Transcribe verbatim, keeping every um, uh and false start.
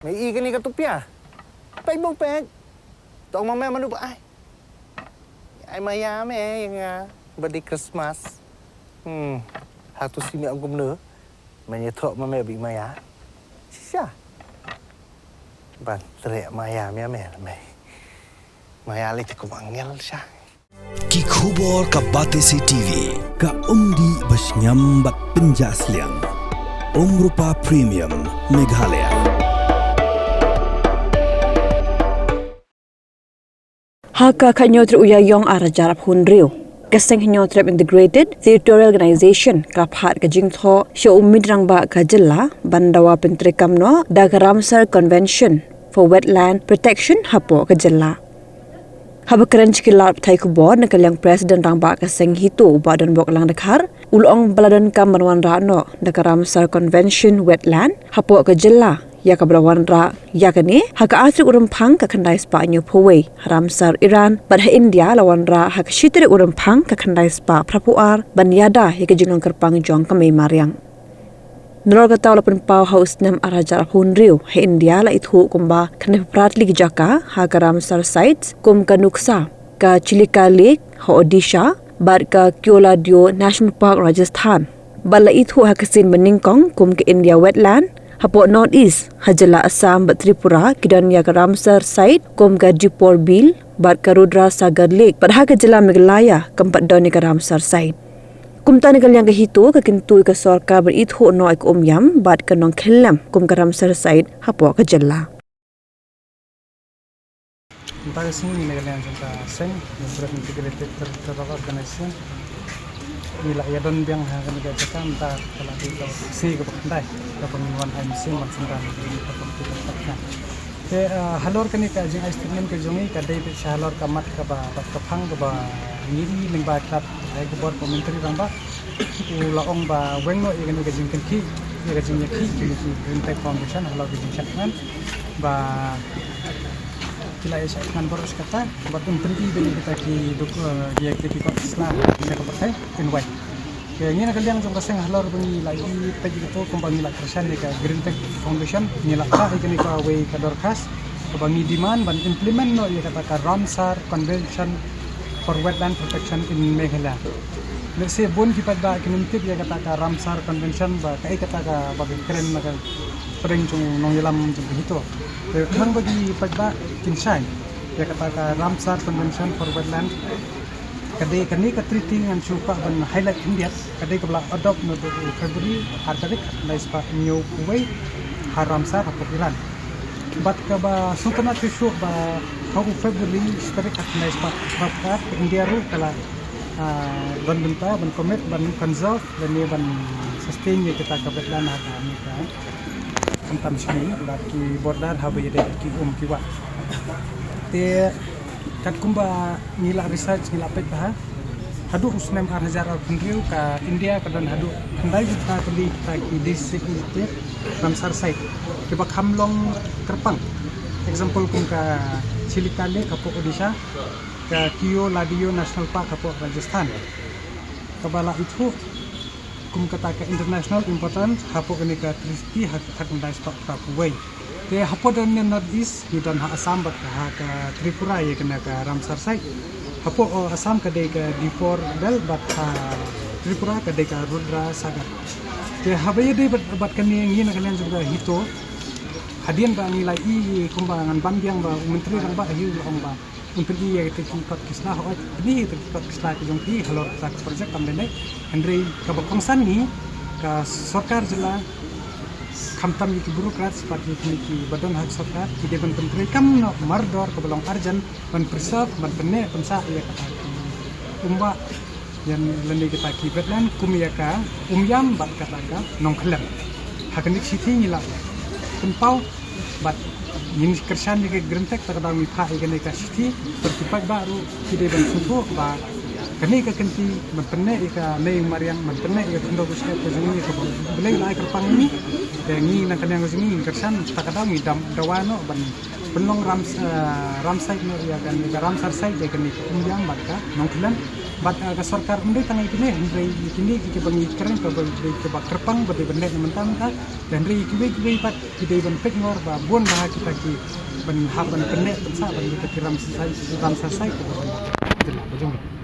Me i kane ka tupia. Peit bong peit. Tong ma me manu ba ai. Ai maya me ïa nga. Ba dei Christmas. Hmm. Hatu si me ong kumno. Me ïathuh ma me ba i maya. Shisha. Ban treh maya me me me. Maya lei te kum angel sha. Ki khubor ka Batesi TV, ka umdih ba shngiam bad pynjah sliang. Umrupa Premium, Meghalaya. Ha ka khathynñiew tarik u Ïaïong arhajar arphew hynriew, ka Seng Hynñiewtrep Integrated Territorial Organization ka la phah ka jingthoh sha u Myntri Rangbah ka jylla ban dawa pyntreikam noh da ka Ramsar Convention for Wetland Protection hapoh ka jylla. Haba kren sha ki lad pathai khubor na ka liang President Rangbah ka Seng HITO u Bah Donbok Langdkhar, u la ong ba la donkam ban wanrah noh da ka Ramsar Convention Wetland hapoh ka jylla ïa kaba la wanrah ïa kane ha ka ar tarik u Rymphang ka khyndai spah hynñiewphew wei ha Ramsar Iran, bad ha India la wanrah ha ka shi tarik u Rymphang ka khyndai spah phraphew ar ban ïada ïa ka jinglong kyrpang jong ka mei mariang. Nalor kata u la pynpaw ha u snem arhajar arphew hynriew ha India la ithuh kumba khyndai phew phra tylli ki jaka ha ka Ramsar Sites kum ka Nukhsar, ka Chilika Lake ha Odisha, bad ka Keoladio National Park Rajasthan. Bad la ithuh ha ka sien ba nyngkong kum ka India Wetland hapoh North East ha jylla Assam bad Tripura ki don ïa ka Ramsar Site kum ka Deepor Bill bad ka Rudra Sagar Lake, bad ha ka jylla Meghalaya kam pat don ïa ka Ramsar Site. Kumta na ka liang ka HITO ka kyntu ïa ka sorkar ban ithuh noh ïa ka Umïam bad ka Nongkhyllem kum ka Ramsar Site hapoh ka jylla. Mynta ka sngi ngi na ka liang jong ka seng, Hynñiewtrep Integrated Territorial Organization, ngi la ïadon biang ha kane ka jaka mynta ka la dei ka sngi kaba khyndai kaba ngin wan ai mynsiem ban synran ïa ka political party. Te, ah, halor kane ka jingai statement ka jong ngi ka dei beit sha halor ka mat kaba, bad ka phang kaba ngi i lyngba ka lad pathai khubor ka Myntri Rangbah. U la ong ba weng noh ïa kane ka jingkynkhih, ïa ka jingïakhih jong ki Green Tech Foundation halor ka jingshad thngan ba ki la ïa shad thngan baroh shi katta bad un pyni beit ïa kita ki duk, eh, ïa kita ki kot sla sha ka pyrthei. Te ngi na ka liang jong ka seng halor ba ngi la ïohi peit ïa kato kumba ngi la kyrshan ïa ka Green Tech Foundation, ngi la phah ïa kane kawei ka dorkhas kaba ngi demand ban implement noh ïa kata ka Ramsar Convention for Wetland Protection in Meghalaya. Lehse bun ki paidbah kim tip ïa kata ka Ramsar Convention ba kaei kata kaba kren na ka pdeng jong u nongïalam jong ka HITO. Te khnang ba ki paidbah kin shai ïa kata ka Ramsar Convention for Wetland. Ka dei kane ka treaty ngan shu kwah ban highlight khyndiat, ka dei kaba la adopt naduh u February ar tarik khatkhyndai spah hynñiewphew wei ha Ramsar hapoh Iran. Bad kaba sngewtynnat shuh shuh ba ha u February shi tarik khatkhyndai spah phraphew ar ka India ruh ka la, ah, don bynta ban commit ban conserve lane ban sustain ïa kita ka wetland ha kane ka khamtam shnong bad ki border haba ïadei bad ki um ki wah. Te katkum ba ngi la research, ngi la peit bha, haduh u snem ar hajar arphew hynriew ka India ka don haduh khyndai juta tylli kita ki designated Ramsar site kiba kham long kyrpang. Example kum ka Chilika Lake hapoh Odisha, ka Keoladio National Park hapoh Rajasthan, kaba la ithuh kum kata ka international important hapoh kane ka treaty ha ka khatkhyndai spah phraphew wei. Te hapoh don ne North East ngi don ha Assam bad ha ka Tripura ïa kane ka Ramsar site. Hapoh, oh, Assam ka dei ka Deepor Bill bad ha Tripura ka dei ka Rudra Sagar. Te haba ïadei bad, bad kane ngi na ka liang jong ka HITO, hadien ba ngi la i kumba ngan ban biang ba u Myntri Rangbah hi u la ong ba un pyni ïa kita ki kot ki sla, hooid pyni ïa kita ki kot ki sla ki jong phi halor kata ka project kam dei. Hynrei kaba kongsan hi ka sorkar jylla, khamtam ïa ki bureaucrats bad ïa kine kiba don ha ka sorkar, ki dei ban pyntreikam noh mardor kaba long urgent ban preserve, ban pynneh pynsah ïa kata ki umwah, ïa lane kita ki wetland kum ïa ka Umïam bad kata ka Nongkhyllem. Ha kane ka shithi ngi la pynpaw bad ngin kyrshan ïa ka Green Tech, ta ka daw ngi phah ïa kane ka shithi bad ki paidbah ruh ki dei ban sngewthuh ba kane ka kynti ban pynneh ïa ka mei mariang, ban pynneh ïa ka khyndew ka shyiap ka jong ngi kaba U Blei u la ai kyrpang ïa ngi. Te ngi na ka liang ka jong ngi ngin kyrshan, ta ka daw ngi dam dawa noh ban pynlong Ram, eh, Ram site noh ïa kane ka Ramsar site ïa kane ka Umïam bad ka Nongkhyllem. Bad ka sorkar ym dei tang ïa kine, hynrei ïa kine ki ba ngi kren ka ba dei ka ba kyrpang ba dei ban leh na mynta mynta. Hynrei ïa kiwei kiwei pat ki dei ban peit ngor ba bun bha kita ki ban hap ban pynneh pynsah ban kita ki ram sasai ram sasai ka ba jong ngi.